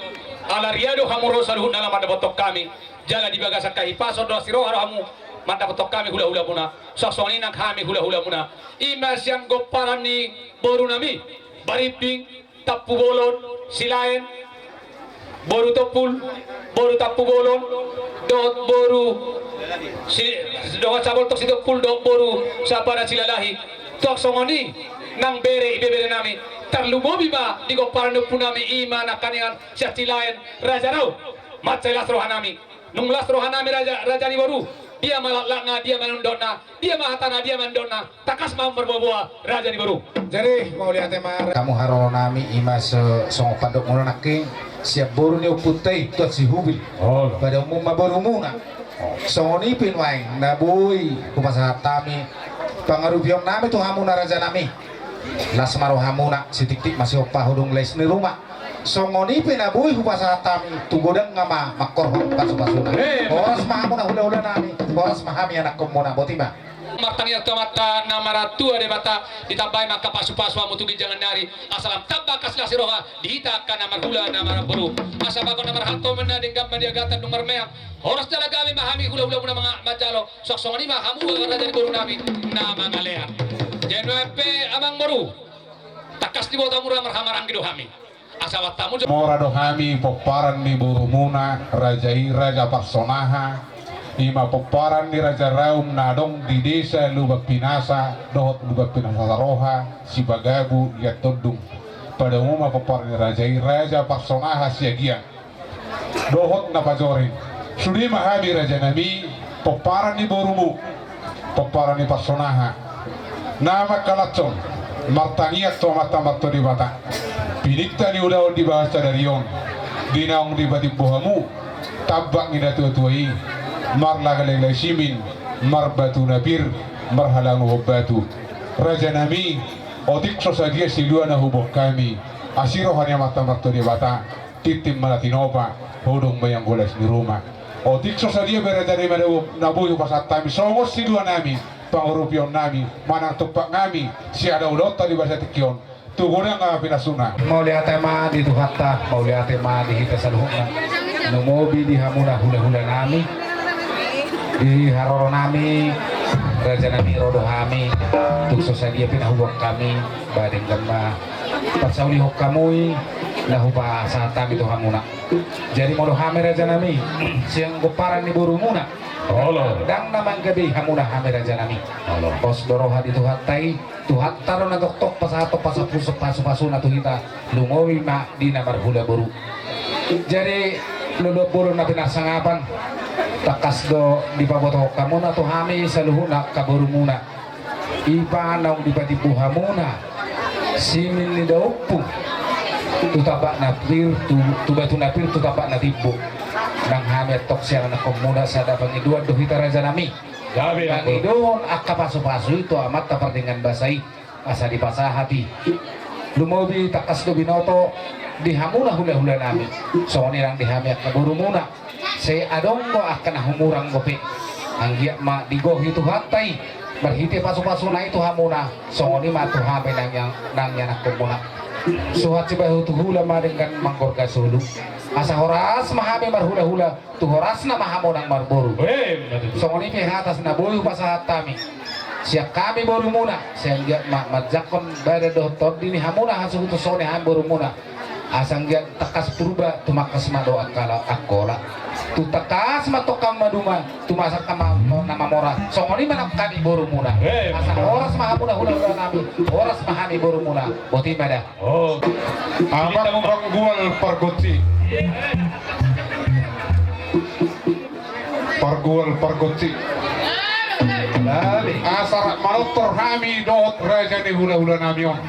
Ala ria do hamu ro saluhutna laho mandapothon hami. Jala di bagasan hahipason dohot siroha do hamu mandapothon hami hulahulamuna. Songon i nang hami hulahulamuna. I ma sian gomparan ni boru nami, Barimbing, Tampubolon, Silaen, boru Tompul, boru Tampubolon, dohot boru si, dohot Saboltok Sitompul, dohot boru Sampana Silalahi. Tung songon i nang bere, ibebere nami. Tarlumobi ma di gomparan ni ompu nami i ma nangkaningan sian Silaen, Raja Raut. Mansai las roha nami. Nung las roha nami raja, raja ni boru. Dia ma laklakna, dia ma nundonna, dia ma hatana, dia ma nundonna. Tangkas ma marboaboa raja ni boru. Jadi mauliate ma. Hamu haroro nami i ma se-, songon pandokmuna nangkin sian boru ni ompunta i Tuan Sihubil. Olo. Padanmu ma borumuna. Songon i pe nuaeng na boi hupasahat hami pangarupion nami tu hamuna raja nami. Las ma rohamuna, sitiktik ma sihompa, hodong lais ni ruma. Songon i pe na boi hupasahat hami tu godang ma mangkorhon pasupasuna. Eh, horas ma hamuna hulahula nami, horas ma hami anakkonmuna, boti ma. Martangiang tu Amanta na martua Debata, ditambai ma angka pasupasu hamu tu ginjang ni ari, asa lam tamba angka silas ni roha di hita angka na marhula na marboru. Asa bagot na marhalto ma na denggan ma di agatan dung marmeang. Horas jala gabe ma hami hulahulamuna manga-, manjalo, songon i ma hamu raja ni boru nami na mangalean. Jadi nuaeng pe amangboru, tangkas diboto mura marhamaranggi do hami. Asa bahen hamu jo. Mora do hami pomparan ni borumuna, raja i Raja Parsonaha, i ma pomparan ni Raja Raum na adong di desa Lumban Pinasa dohot Lumban Pinasa Saroha, Sipagabu, Liat Tondung. Padanmu ma pomparan ni raja i Raja Parsonaha Siagian. Dohot na pajoring. Sude ma hami raja nami, pomparan ni borumu, pomparan ni Parsonaha, na mangkalashon martangiang tu Amanta Martua Debata, piningta ni ulaon di bagasan sadari on, di naung dipatimbo hamu tambak ni natuatua i, marlaklak simin, marbatu na pir, marhalanguhon batu. Raja nami, otik so sadia silua na huboan hami, asi roha ni Amanta Martua Debata, tintin ma na tinopa, hodong ma ianggo lais ni ruma. Otik so sadia pe raja nami na boi hupasahat hami, songon silua nami, pangarupion nami, manang tumpak nami, siadaulaonta di bagasan tingki on, tu godang ma pinasuna. Mauliate ma di Tuhanta, mauliate ma di hita saluhutna. Lumobi di hamuna hulahula nami, di haroro nami, raja nami, ro do hami, tung so sadia pe na huboan hami, ba denggan ma pansaulihon hamu i na hupasahat hami tu hamuna. Jadi molo hami raja nami, sian gomparan ni borumuna, olo, ndang na manggabei hamuna hami raja nami. Olo. Pos do roha di Tuhanta i, Tuhanta do na toktok pasahathon pasapu-, pasupasuna tu hita, lumobi ma di na marhula boru. Jadi loloan bolon na pinarsangapan, tangkas do dipabotohon hamuna tu hami saluhutna angka borumuna. I ma naung dipatimbo hamuna simin ni daompung tu tambak na pir, tu, tu batu na pir, tu tambak na timbo. Nang hami antong sian anakkonmuna sada pangidoan do hita raja nami. Gabe, anggo. Mangidohon angka pasupasu i tu Amanta Pardenggan Basa i, asa dipasahat i. Lumobi tangkas do binoto di hamuna hulahula nami, songon i nang di hami angka borumuna. Sai adong do angka na humurang dope. Anggiat ma digohi Tuhanta i marhite pasupasuna i tu hamuna, songon i ma tu hami nang ian-, nang ianakkonmuna. Suhat sibahen tu hula ma denggan manggorga solu. Asa horas ma hami marhulahula, tu horasna ma hamu nang marboru. Songon i pe hata na boi hupasahat hami sian hami borumuna, sai anggiat ma manjangkon badan dohot tondi ni hamuna hasuhuton songon i hami borumuna. Asa anggiat tangkas purba, tumangkas ma do angka-, angkola. Tung tangkas ma tongka maduma, tumasak ma na mamora. Songon i ma nang hami borumuna. Asa horas ma hamuna hulahula nami, horas ma hami borumuna. Boti ma da. Oh. Amak pargual pargonsi. Pargual pargonsi. Asa rap manortor hami dohot raja ni hulahula nami on.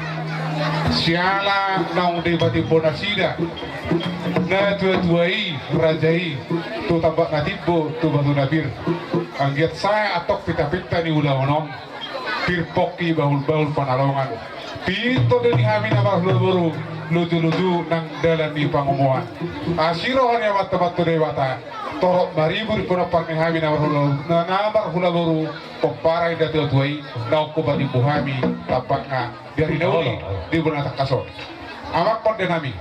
Siala naung dipatimbo nasida natuatua i, raja i, tu tambak na timbo, tu batu na pir. Anggiat sae antong pintapinta ni ulaon on. Pir pongki, bahulbahul panalongan. Pintor do di hami na marhula boru, luju-luju nang dalan ni pangomoan. Asi roha ni Amanta Martua Debata, torop maribur pinompar ni hami na marhula, na, na marhula boru, pomparan ni natua-tua i, naung hupatimbo hami tampakna di ari na uli, di bulan na tangkas on. Amang pande nami,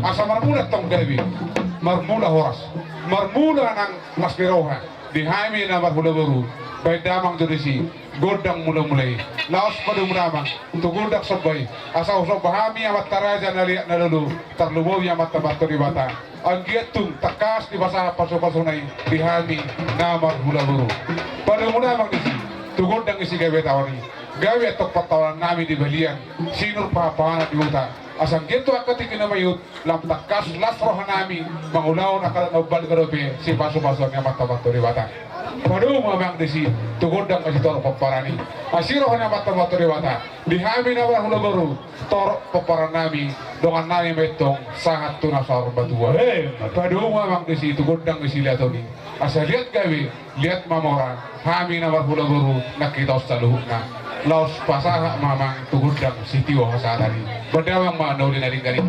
asa marmula tong gabe, marmula horas, marmula nang las ni roha di hami na marhula boru, baen damang jo disi gondang mula-mula i. Laos padomu damang tu gondang somba i, asa husomba hami amanta raja na liat na lolo, tarlumobi Amanta Martua Debata. Anggiat tung tangkas dipasahat pasu-pasuna i di hami na marhula boru. Padomu damang disi tu gondang ni sigabe taon i, gabe antong pantaonan nami di balian, sinur pahan-pahanan di huta. Asa anggiat tu angka tingki na maiut, lam tangkas las roha nami mangulahon angka na umbalga dope sipasu-pasuan ni Amanta Martua Debata. Padomu amang disi tu gondang na sitorop pomparan i. Asi roha ni Amanta Martua Debata di hami na marhula boru, torop pomparan nami, dongan nami ma i tong sahat tu na saur matua. Padomu amang disi tu gondang ni siliaton i, asa liat gabe, liat mamora hami na marhula boru nang hita on saluhutna. Laos pasahat ma amang tu gondang sitio hasahatan i. Baen damang ma na uli na denggan i.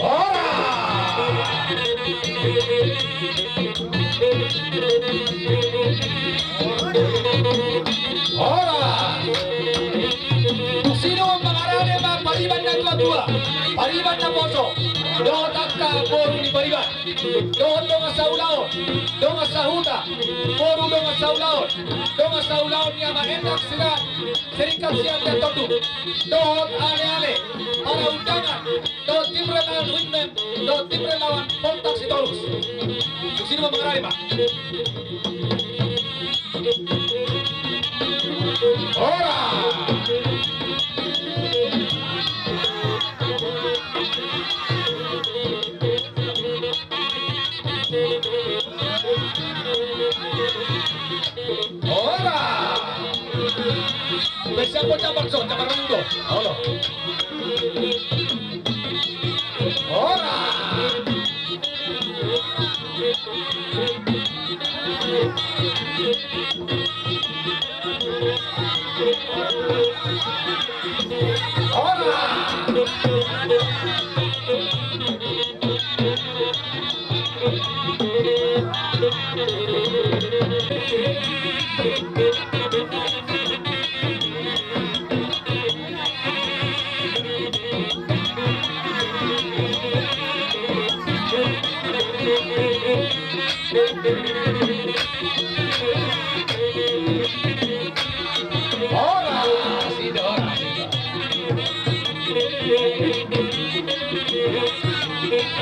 Horas! Horas! Tusi do mangarade ma pariban na tua-tua, pariban na poso, dohot angka boru ni pariban, dohot dongan saulaon, dongan sahuta, boru dongan saulaon, dongan saulaon ni Ama Endang Sira, Sirikap Siantar Tonduk, dohot ale-ale, para undangan, dohot tim relawan Women, dohot tim relawan Poltak Sitorus. Tusi do mangarade ma. Horas! Horas! Besa po cabar so, cabar mudo. Olo. Horas! Horas! Horas!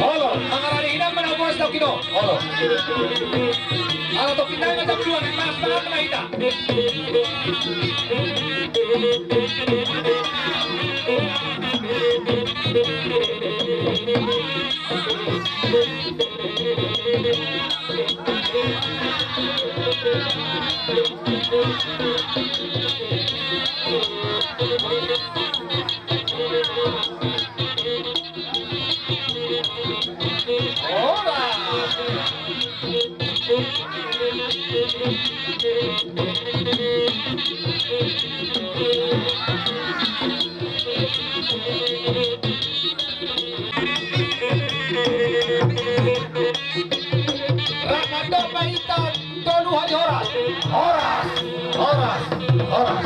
Olo, mangarade inang ma na umbolas tokin on. Olo. Ala tokin nai ma jam dua, nai malas mangan ma hita. Rap mandok ma hita tolu hali horas. Horas, horas, horas.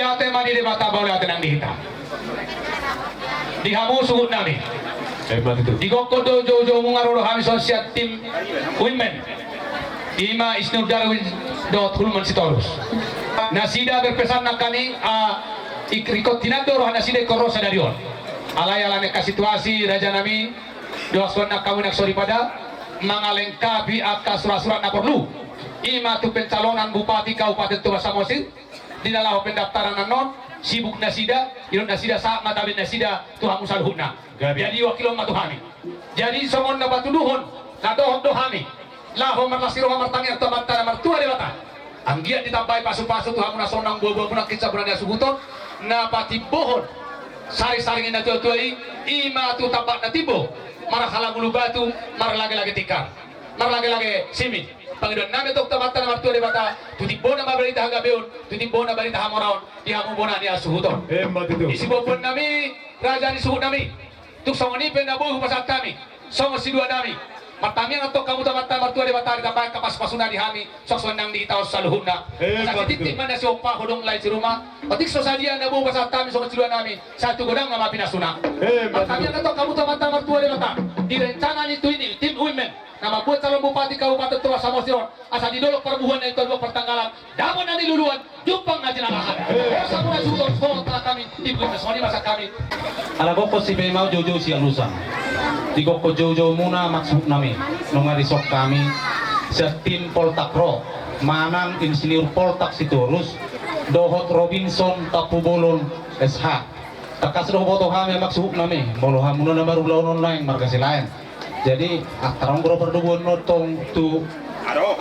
Ate ma di Debata, mauliate nang di hita. Di hamu suhut nami. Emma tutu. Digokhon do joujoumu nga ro do hami songon sian tim women. Ima Isnur Darwin dohot Hulman Sitorus. Nasida berpesan nangkaning, ah, ik-, ringkot hinan do roha nasida ingkon ro sadari on. Alai ala ni angka situasi, raja nami, dohot songon nangkamu na soripada, mangalengkapi angka surat-surat na porlu. Ima tu pencalonan Bupati Kabupaten Toba Samosir, di na laho pendaftaran annon, sibuk nasida, didok nasida sahat ma tabe nasida tu hamu saluhutna. Gabe. Jadi wakilon ma tu hami. Jadi songon na patuduhon, na dohot do hami laho marlas ni roha martangiang tu Amanta na martua Debata. Anggiat ditambai pasupasu tu hamu na sonang boaboamuna, kinsabungan ni hasuhuton, na patimbohon sarisaring ni natuatua i, ima tu tampak na timbo, marhalangulu batu, marlagelage tikar, marlagelage simin. Pangidoan nami antong tu Amanta na martua Debata, tu timbona ma barita hagabeon, tu timbona barita hamoraon di hamu bona ni hasuhuton. Emma tutu. Di siboanboan nami, raja ni suhut nami, tung songon i pe na boi hupasahat hami songon silua nami. Martangiang antong hamu tu Amanta na martua Debata, ditambai angka pasupasuna di hami, songon nang di hita on saluhutna. Emma tutu. Asa sititi ma na siompa, hodong lae di ruma. Otik so sadia na boi hupasahat hami songon silua nami, sai tu godang ma pinasuna. Emma tutu. Martangiang antong hamu tu Amanta na martua Debata, di rencana ni tu ini tim women na mambuat calon Bupati Kabupaten Toba Samosir on, asa di dolok parbuhuan na di dolok partanggalan, dapot na niluluan, jumpang na jinalahan. Eh. Horas ma di suhut on, horas ma hami, tim women, songon i ma sian hami. Ala gokhon si Bemau joujou sialusan. Digokhon joujoumuna, amak suhut nami, nunga dison hami sian tim Poltak ro, manang Insinyur Poltak Sitorus dohot Robinson Tampubolon, S H. Tangkas do huboto hami, amak suhut nami, molo hamuna na marulaon on naeng marga Silaen. Jadi, ah, tarong do pardomuan on tong tu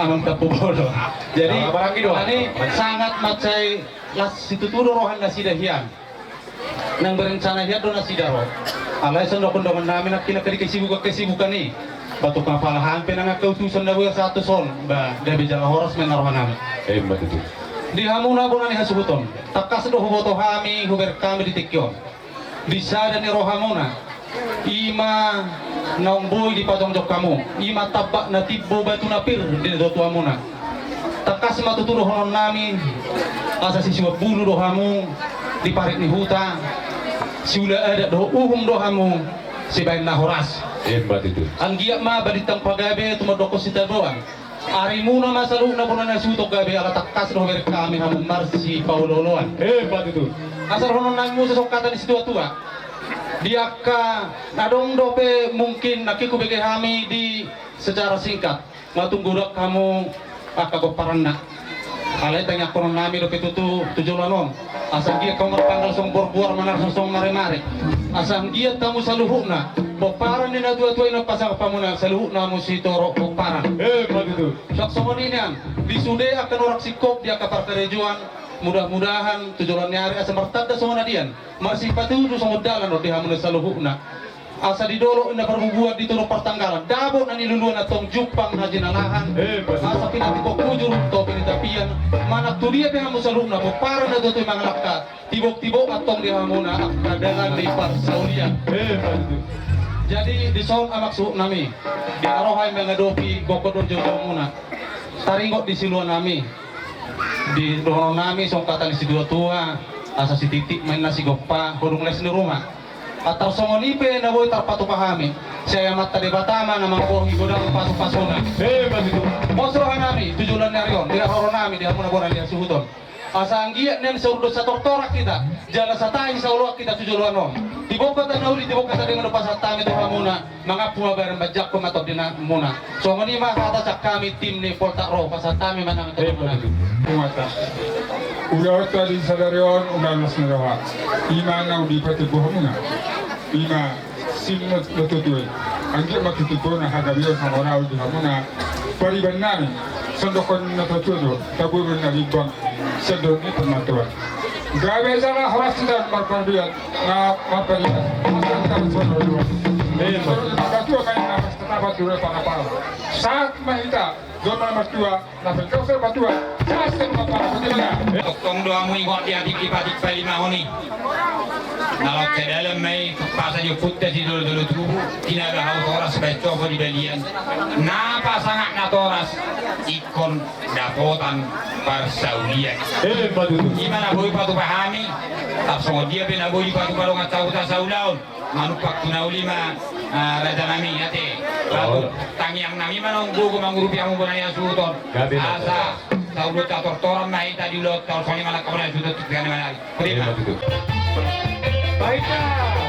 amang Tampubolon. Jadi, ala ni i sangat mansai las situtu do roha nasida hian. Nang berencana hian do nasida ro. Alai songon dongan nami nangkin angka di kesibukan-kesibukan i. Ba tung apala hami pe nang angka utusan na boi sahat tu son, ba gabe jala horas ma inna roha nami. Emma tutu. Di hamuna bona ni hasuhuton, tangkas do huboto hami, hubereng hami di tingki on. Di sada ni rohamuna, ima naung boi dipajongjong hamu, ima tambak na timbo, batu na pir di natuatuamuna. Tangkas ma tutu dohonon nami, asa sisiuan bulu do hamu di parik ni huta, siula adat dohot uhum do hamu sibaen na horas. Emma tutu. Anggiat ma balintang pagabe tumandokkon sitadoan. Arimuna ma saluhutna bona ni hasuhuton gabe, ala tangkas do hubereng hami hamu marsipaolooloan. Emma tutu. Asa dohonon nami muse songon hata ni situatua. Di angka na adong dope mungkin nangkin hubege hami di secara singkat. Nga tung godang hamu angka gomparanna. Alai tangiangkonon nami dope tutu tu joloan on. Asa anggiat hamu martanggal songon borbuar, manarsa songon maremare. Asa anggiat hamu saluhutna pomparan ni natuatua i na pasangap hamuna, saluhutna hamu sitorop pomparan. Emma tutu. Suang songon i nian, di sude angka na hurang singkop di angka parkarejoan, mudah-mudahan tu joloan ni ari asa martanda songon adian, marsipatudu songon dalan on di hamuna saluhutna. Asa di dolok na parbubuhan, di toru partanggalan, dapot na niluluan, antong jumpang na jinalahan. Eh, pasti. Asa pinantikhon hujur, topi ni tapian, manang tu dia pe hamu saluhutna, pomparan na tutu mangalangka, tibok-tibok antong di hamuna angka dalan ni parsaulian. Eh, pasti. Jadi, dison amak suhut nami, di na ro hami mangadopi, gokhon do joujoumuna. Taringot di silua nami. Di dohonon nami songon hata ni situatua, asa sititi ma inna sigompa, hodung lae ni ruma. Antar songon i pe na boi tarpatupa hami, sai Amanta Debata ma na mambohi godang pasupasuna. Eh, begitu. Pos roha nami tu joloan ni ari on, di na ro nami di hamuna bona ni hasuhuton. Asa anggiat nian saur do satortoran hita, jala satahi saoloan hita tu joloan on. Tibok hata na uli, tibok hata denggan do pasahat hami tu hamuna. Mangampu ma badan, manjangkon ma tondimuna. Songon i ma hata sian hami tim ni Poltak ro, pasahat hami ma nang tu hamuna. Ulaonta di sadari on, ulaon las ni roha. Ima naung dipatimbo hamuna. Ima sian natuatua i. Anggiat ma titimbona hagabeon, hamoraon di hamuna. Pariban nami, songon dohonon ni natuatua do, taboru na limbang, sian dohot ni pamatuan. Gabe jala horas hita marpangadian, na marpangadian. Sahat ma hita. Jolma na martua, na pelkau serba tua, sasar ma para putih. Tongtong do hamu ingot di atik di patik palimahon i. Na laut sai dalan ma i, tumpasa di ompunta si dolo-dolo tubu, tinaga haus horas baen sopo di balian. Na pasangap natoras, ingkon dapotan parsaulian. Eh, patutu. I ma na boi patupa hami, tarsongon dia pe na boi dipatupa dongan sahuta saulaon. Manumpak tu na uli ma, ah, raja nami, ate. Batu, tangiang nami ma naung gogo mangurupi hamu bona ni hasuhuton. Gabe ma. Asa saur matua tortoran ma hita di ulaonta, songon i ma nangkin bona ni hasuhuton tu tingki na manari. Pudi ma. Baik, Pak.